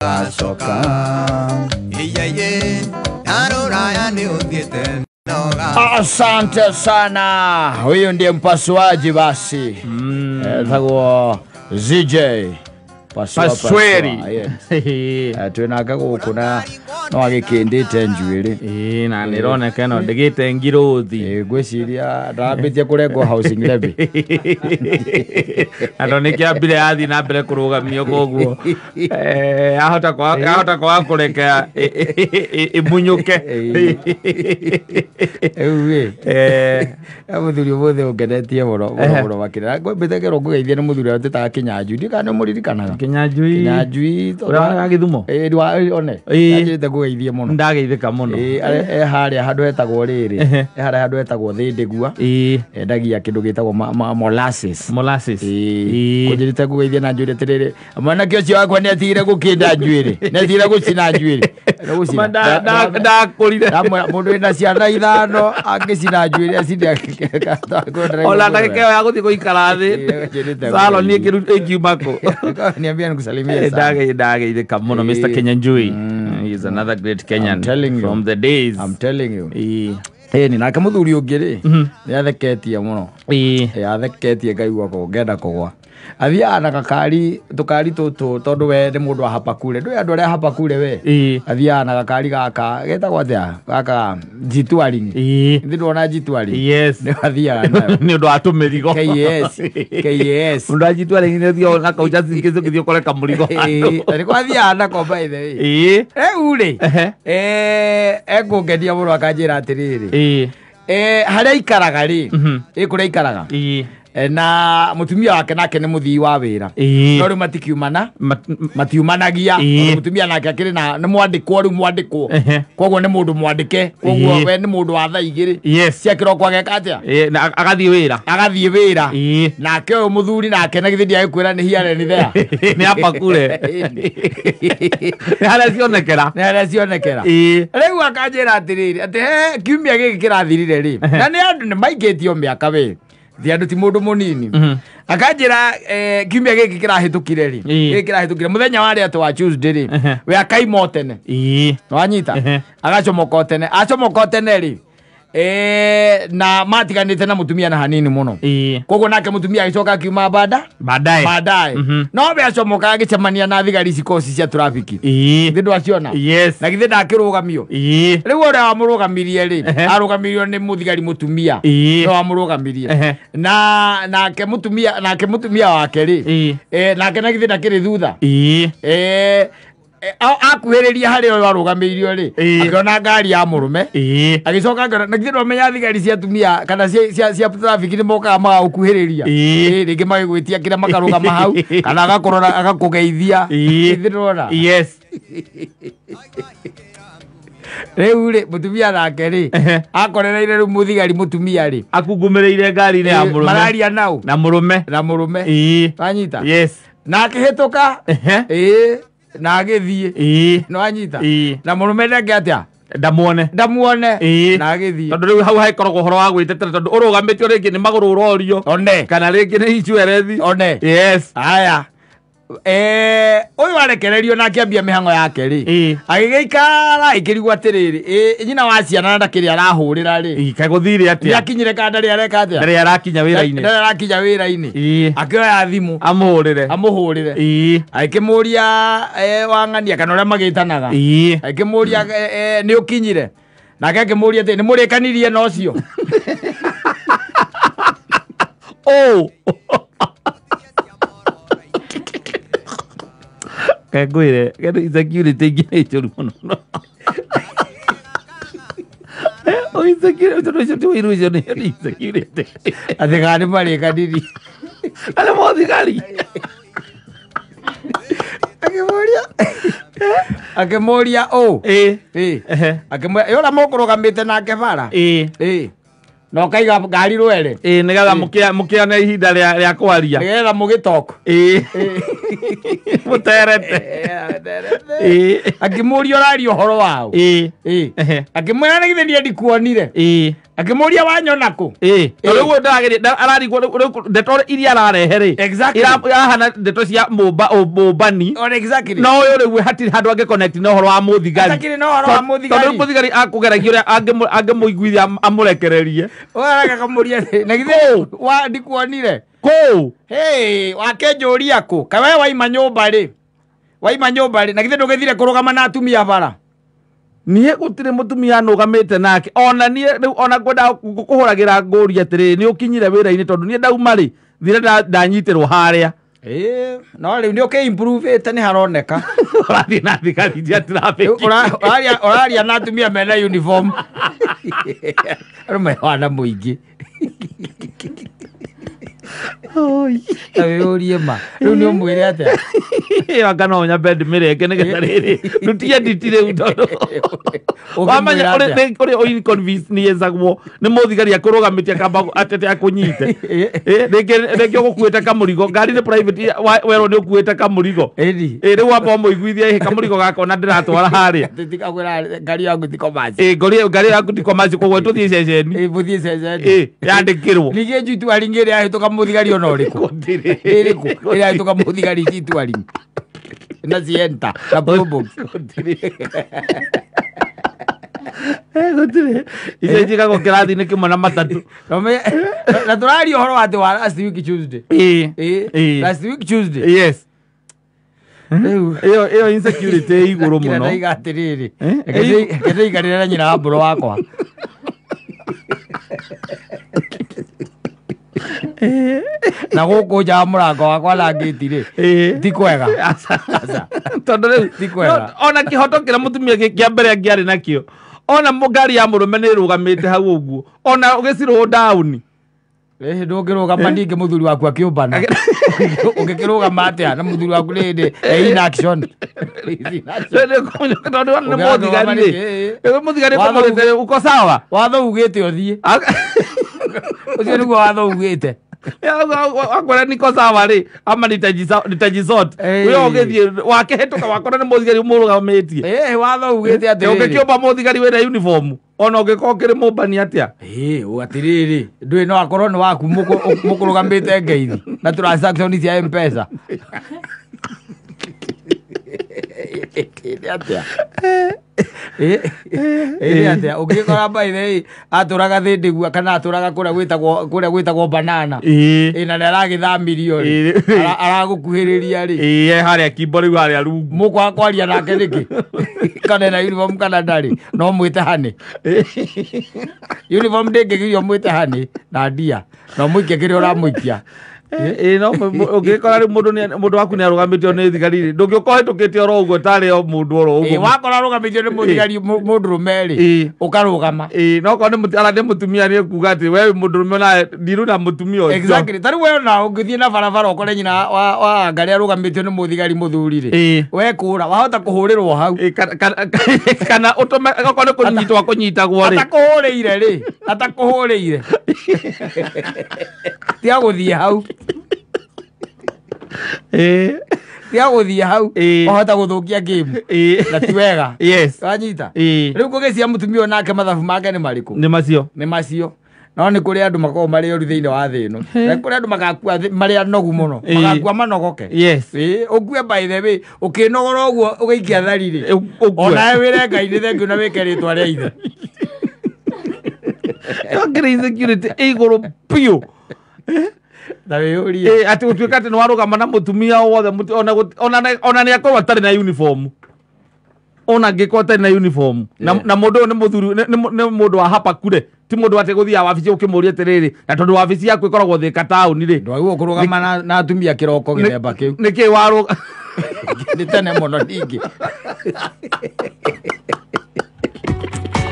Gacoka iyaye narora ni uthiete noga. Asante sana. Huyu ndiye mpasuaji basi. Thaguo ZJ Pasweri. Twinake guku na no agikindite njuiri. Ĩĩ na nĩ ĩroneka ĩno ndĩgĩte ngirothi. Ngwĩciria ndambĩtie kũrengwo housing levy. Na tondũ nĩkĩambire yathiĩ na mbere kũrũgamio koguo ahota kwaga kũreka ĩmunyũke. Rĩu ĩ mũthuri ũmũthĩ ũngenetie mũno mũno mũno makĩria. Ngwambĩte kerwo ngũgeithie nĩ mũthuri ũrĩa twĩtaga Kĩnyanjui. Ndiũĩ kana nĩ ũmũririkanaga. Kĩnyanjui. Kĩnyanjui ũrĩa wa Gĩthumo. Ĩĩ one. Ndanjĩrĩte ngũgeithie mũno. Ndageithĩka mũno. Ĩĩ e harĩa handũ hetagwo rĩrĩ. E harĩa handũ hetagwo Thĩndĩgua. Ĩĩ. Endagia kĩndũ gĩtagwo molasses. Molasses. Ĩĩ. Kũnjĩrĩte ngũgeithie na njũre atĩrĩrĩ, mwanake ũcio wakwa nĩ atigire gũkĩnda njuĩrĩ. Nĩ atigire gũcina njuĩrĩ. Ndakũrire. Ndamwĩra mũndũ wĩna ciana ithano angĩcina njuĩrĩ acine. Ona ndagĩka ĩyo ya gũthiĩ gũikara thĩ salon ĩngiuma kũ. Niambia nikusalimie sana. Ndageithĩka mũno Mr. Kinyanjui. He is another great Kenyan from the days. I'm telling you. Ĩni nake mũthuri ũngĩ rĩ nĩ atheketie mũno. Atheketie ngaigua ngenda kũgwa. Athiaga na gakari tũkari tũtũ tondũ we nĩ mũndũ wa hapakure. Ndũĩ andũ arĩa hapakure we. Athiaga na gakari gaka getagwo atĩa gaka G-Touring. Nĩ ndona G-Touring. Yes. Nĩ athiaga nayo. Nĩ ũndũ wa tũmĩrigo. KS. KS. Mũndũ wa G-Touring nĩ ũthiaga na kau just in case ũngĩthiĩ ũkore kamũrigo. Ĩĩ. Nĩko athiaga nako by the way. Ĩĩ. Rĩu rĩ ekũngenia mũno akanjĩra atĩrĩrĩ. Harĩa aikaraga rĩ kũrĩa aikaraga na mutumia wake nake nĩ mũthii wa wĩra. No rĩu matikiumana matiumanagia. Mutumia nake akĩrĩ na nĩ mwandĩkwo rĩu mwandĩkwo. Koguo nĩ mũndũ mwandĩke. Koguo we nĩ mũndũ wa thaa igĩrĩ cia kĩroko ageka atĩa? Agathiĩ wĩra. Agathiĩ wĩra. Nake ũyũ mũthuri nake na githĩ ndiagĩkwĩra nĩ here nĩ there. Nĩ apakure. Nĩ harĩa cionekera. Nĩ harĩa cionekera. Rĩu akanjĩra atĩrĩrĩ atĩ he kiumia gĩkĩ kĩrathirire rĩ. Na nĩ andũ nĩ maikĩtio mĩaka we. Thi andũ ti mũndũ mũnini. Akanjĩra kiumia gĩkĩ kĩrahĩtũkire rĩ. Gĩkĩ kĩrahĩtũkire mũthenya wa rĩ atĩ wa Tuesday rĩ. We akaima o tene. Nĩwanyita? Agacomoka o tene. Acomoka o tene rĩ. Na matiganĩte na mũtumia na hanini mũno. Koguo nake mũtumia agĩcoka akiuma baadaye. Baadaye. No we acomoka agĩcemania na thigari ici koci cia trafiki. Githĩ ndwaciona? Yes. Na githĩ ndakĩrũgamio? Rĩu ũrĩa wamũrũgamirie rĩ, arũgamirio nĩ mũthigari mũtumia. No wamũrũgamirie. Na nake mũtumia nake mũtumia wake rĩ, nake na githĩ ndakĩrĩ thutha. Akuhĩrĩria harĩa ũyũ arũgamĩirio rĩ, akĩona ngari ya mũrũme. Agĩcoka akĩona na githĩ ndwamenya thigari cia atumia kana cia traffic nĩ mokaga magagũkuhĩrĩria. Rĩngĩ magĩgwĩtia kĩrĩa makarũgama hau kana agakũrora agakũgeithia. Githĩ ndwona? Yes. Rĩu rĩ mũtumia nake rĩ akorereire rĩu mũthigari mũtumia rĩ akungumĩrĩire ngari-inĩ ya mũrũme. Mararia nau. Na mũrũme. Na mũrũme. Wanyita? Yes. Na akĩhĩtũka. Na agĩthiĩ. Nĩwanyita? Na mũrũme ndeke atĩa? Ndamuone. Ndamuone. Na agĩthiĩ. Tondũ rĩu hau hagĩkoragwo ũhoro wa gwĩtetera tondũ ũrũgamĩtio rĩngĩ nĩ magũrũ ũrorio. One. Kana rĩngĩ nĩ insurance. One. Yes. Haya. Ũyũ arekererio na akĩambia mĩhang'o yake rĩ. Agĩgĩikara ĩkĩrigwo atĩrĩrĩ, nyina wa ciana na ndakĩrĩ arahũrĩra rĩ. Kaĩ gũthire atĩa? Nĩakinyire kana ndarĩ areka atĩa? Ndarĩ arakinya wĩra-inĩ. Ndarĩ arakinya wĩra-inĩ. Akĩoya thimũ. Amũhũrĩre. Amũhũrĩre. Akĩmũria wang'ania kana ũrĩa magĩtanaga. Akĩmũria nĩ ũkinyire. Nake akĩmũria atĩ nĩ mũrĩkanirie na ũcio. Oh. Kangwire kendo insecurity ingĩ nĩ njũru mũno. O insecurity tondũ ũcio ti ũiru ũcio nĩ insecurity. Atĩ kana nĩ marĩkanirie. Arĩa mothigari. Akĩmũria. Akĩmũria ũ. Akĩmwĩra ĩ ũrĩa mũkũrũgamĩte nake bara. Na ũkaiga ngari rwere. Nĩgetha mũkĩone ihinda rĩa kwaria. Nĩgetha mũgĩtalk. Mũterete. Ĩĩ. Akĩmũria ũraria ũhoro wao. Ĩĩ. Ĩĩ. Ehe. Akĩmwĩra nĩ githĩ niĩ ndikuonire. Ĩĩ. Akĩmũria wanyona kũ. Ĩĩ. Tondũ rĩu ndĩrageria ararigwo rĩu ndeto iria ararehe rĩ. Exactly. Irahana ndeto cia mũmbani. On exactly. No ũyũ rĩu hatirĩ handũ angĩ connect na ũhoro wa mũthigari. Hatakĩrĩ na ũhoro wa mũthigari. Tondũ rĩu mũthigari akũgeragia ũrĩa angĩmũiguithia amũrekererie. Ũragakamũria na githĩ wa ndikuonire. Kũu. Hey, wakĩnjũria kũ? Kaĩ we waima nyũmba rĩ? Waima nyũmba rĩ? Na githĩ ndũgĩthire kũrũgama na atumia bara? Niĩ gũtirĩ mũtumia nũgamĩte nake ona niĩ rĩu ona ngwenda kũhũragĩra ngũria atĩrĩrĩ nĩ ũkinyire wĩra-inĩ tondũ niĩ ndauma rĩ thire ndanyitĩrwo harĩa. Ĩĩ, no rĩu nĩ ũkĩ-improve-ĩte nĩ haroneka. Ũrathiĩ na thigari cia traffic. Ũraria na atumia mena uniform. Andũ me wana mũingĩ. Ta wĩyũrie ma. Rĩu nĩ ũmwĩre atĩa? Ĩyo anga no nyambe ndĩmĩrenge nĩgetha rĩrĩ ndutie nditi rĩu tondũ wamenya Ũngĩmwĩra atĩa? ũrĩa inconvenience-agwo nĩ mũthigari akũrũgamĩtie akamba atete akũnyite. Rĩngĩ ũgũkuĩte kamũrigo ngari nĩ private werwo nĩ ũkuĩte kamũrigo. Ĩni. Rĩu wamba ũmũiguithie kamũrigo gaka ona ndĩratwara harĩa. Tikakwĩra ngari yaku ti commerce. Ngari yaku ti commerce koguo tũthiĩ ceceni. Ĩĩ, mũthiĩ ceceni. Yandĩkĩrwo. Ningĩ njui ringĩ ĩrĩa yahĩtũka mũthigari ona ũrĩkũ? Gũtirĩ. Ĩrĩkũ? Ĩrĩa yahĩtũka mũthigari G2 na Sienta na Probox. Gũtirĩ. Gũtirĩ. Icio njikagwo kĩrathi-inĩ kĩmwe na matatũ. Na tũraria ũhoro wa atĩ wa last week Tuesday. Ĩĩ. Ĩĩ, Ĩĩ. last week Tuesday. Yes. Rĩu Ĩyo insecurity ĩ igũrũ kĩrĩa mũno. ndaiga atĩrĩrĩ, Eh? reke ndĩikarĩre na nyina wa mbũrũ wakwa. Na gũkũ nja wa mũrango wakwa na ngĩti rĩ, Ĩĩ. ti kwega. Aca. Tondũ rĩu Ti kwega. ona kĩhoto kĩrĩa mũtumia kĩa mbere angĩarĩ nakĩo ona ngari ya mũrũme nĩ ĩrũgamĩte hau ũguo ona ũgĩcirwo down. Ĩhĩ ndũngĩrũgama ningĩ mũthuri waku akĩũmbana. Ũngĩkĩrũgama atĩa na mũthuri waku nĩ hĩndĩ e in action. He's in action. Tondũ ona nĩ Ũngĩrũgama mũthigari rĩ. nĩkĩ? Ĩ, mũthigari Watho kũmũrĩte uko sawa. Watho ugĩte ũthiĩ. Ũcio nĩguo watho ugĩte. Akwĩra niko sawa rĩ ama nitajisort. Ĩĩ. Ũyũ ũgĩthiĩ wakĩhĩtũka wakora nĩ mũthigari ũmũrũgamĩtie. Ĩĩ watho ugĩte atĩrĩrĩ. Ũngĩkĩũmba mũthigari wĩna uniform ona ũngĩkorwo ũkĩrĩ mũmbani atĩa. Ĩĩ atĩrĩrĩ ndũĩ no akorwo nĩ waku mũkũrũgamĩte ngeithi na transaction cia M-Pesa. Nĩ atĩa? Ĩĩ nĩ atĩa? Ũngĩkora by the way atũraga thĩndĩgua kana atũraga kũrĩa gwĩtagwo banana. Ĩĩ. Ĩĩ na nĩ aragĩthamirio rĩ. Ĩĩ. Aragũkuhĩrĩria rĩ. Ĩĩ harĩa kimbo rĩu harĩa rungu. Mũkwaga kwaria nake nĩkĩ? Kana ena uniform kana ndarĩ no mwĩte hanĩ. Uniform ndĩngĩgirio mwĩte hanĩ na ndia no mũikie kĩrĩa ũramũikia. Ĩĩ no ũngĩkora rĩu mũndũ waku nĩ arũgamĩtio nĩ thigari rĩ ndũngĩũka ũhĩtũkĩte oro ũguo tarĩ o mũndũ oro Ĩĩ ũguo. wakora arũgamĩtio nĩ mũthigari mũndũrũme rĩ Ĩĩ. ũkarũgama. Ĩĩ no okorwo nĩ mũtumia nĩ ekuga atĩ we wĩ mũndũrũme ona ndirũ na mũtumia ũcio. Exactly. Ta rĩu we ona ũngĩthiĩ na barabara ũkore nyina wa ngarĩ arũgamĩtio nĩ mũthigari mũthuri rĩ Ĩĩ. we kũra wahota kũhũrĩrwo hau. Ĩĩ, kana ũtũme okorwo nĩ kũnyitwo akũnyitagwo rĩ. Atakũhũrĩire rĩ atakũhũrĩire tiga gũthiĩ hau. Ĩĩ. Tiga gũthiĩ hau Ĩĩ. wahota gũthũkia game Ĩĩ. na ti wega. Yes. Wanyita? Ĩĩ. Rĩu ngũgĩcia mũtumia ũyũ nake mathabu make nĩ marĩkũ? Nĩ macio. Nĩ macio. No nĩ kũrĩ andũ makoragwo marĩ oru thĩinĩ wa thĩ ĩno. Na kũrĩ andũ magakua marĩ anogu mũno. Ĩĩ. Magakua manogoke. Yes. Ĩĩ, ũkue by the way, ũkĩnogora ũguo ũgĩikia thari rĩ. Ũkue. Onawe wĩre Ngai nĩ thengiũ na wĩke rĩtwa rĩa ithe. Ĩyo insecurity ĩ igũrũ biũ. Ta wĩyũrie. Ĩĩ atĩ gũtuĩka atĩ nĩ warũgama na mũtumia o wothe ona nĩ akorwo atarĩ na uniform. Ona angĩkorwo atarĩ na uniform. Na mũndũ ũyũ nĩ mũthuri nĩ mũndũ wa hapa kure. Ti mũndũ atĩ gũthiaga wabici ũkĩmũria atĩrĩrĩ na tondũ wabici yaku ĩkoragwo Thika taũni rĩ. Ndwagĩrĩirwo kũrũgama na atumia kĩroko gĩthemba kĩu. Nĩkĩ warũga Nĩ tene mũno ningĩ.